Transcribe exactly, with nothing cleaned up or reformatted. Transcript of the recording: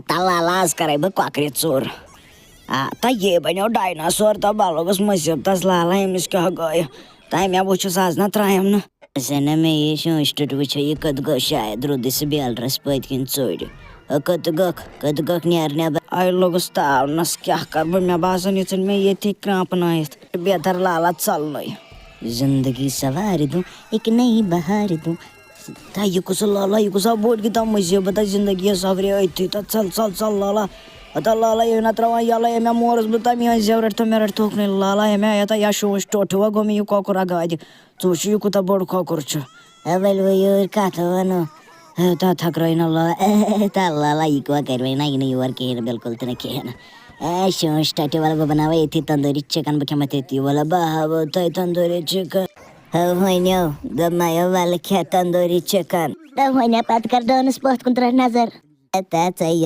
تہ لالا، از کرے بہٕ کۄکرِ ژوٚر۔ آ، تہ یے بنیو ڈایناسور، تہ بہ لوٚگُس مُصیبتس۔ لالا، أمِس کیٛاہ گوٚو؟ تہ مےٚ وُچھُس از نہ ترٛایم نہٕ۔ زنہ مےٚ یہِ شونٛچ ٹُٹ وٕچھو، یہِ کتھ گوٚو؟ شاید روٗدٕے سُہ بیلرس پٔتۍ کِنۍ ژوٚرِ۔ ہو، کتھ گٔکھ، کتھ گٔکھ، نیر نٮ۪بر۔ آے لوٚگُس تاونس، کیٛاہ کرٕ بہٕ؟ مےٚ باسان، یہِ ژٔلۍ مےٚ ییٚتھی کرٛانٛپنٲیِتھ۔ بہتر لالا ژلنُے۔ زندگی سوارِ دوں، ایک نئی بہارِ دوں۔ تہ یہِ کُس لالا، یہِ کُس بوٚڑ کیٛاہ تام مُصیبت آسہِ زندگی یس سفرِ أتھی۔ تہ ژل، ژل، ژل لالا۔ ہتا لالا، یہِ نہ ترٛاوان یَلہٕ، یہِ مےٚ مورُس بہٕ تہ میٛٲنۍ زیورَٹھ تہٕ مےٚ رَٹھ تھوٚکھ نَے۔ لالا، یہِ مےٚ یَتا یا شونٛچ ٹوٚٹھ ہوا گوٚو مےٚ یہِ کۄکُر اَگادِ۔ ژٕ وٕچھ یہِ کوٗتاہ بوٚڑ کۄکُر چھُ۔ اے، ؤلِو یورٕ کَتھ وَنو۔ اے، تَتھ تھَکرٲے نہ لا-، اے، تَتھ لالا، یہِ کیٛاہ کَرِ وۄنۍ نہ، یہِ نہٕ یور کِہیٖنۍ نہٕ، بِلکُل تہِ نہٕ کِہیٖنۍ نہٕ۔ اے، شونٛچ ٹَٹہِ وَلہٕ بہٕ بَناوَے ییٚتھی تندوٗری چِکَن، بہٕ کھٮ۪مہٕ تٔتی۔ وَلہٕ بہٕ ہاوو تۄہہِ تندوٗری چِکَن۔ ہو، وَنیو، دوٚپمَے، وَلہٕ کھےٚ تندوٗری چِکَن۔ تہٕ وَنیو پَتہٕ کَر دٲنَس پوٚتھ کُن ترٛٹھ نظر۔ اے، تَتھ ژَے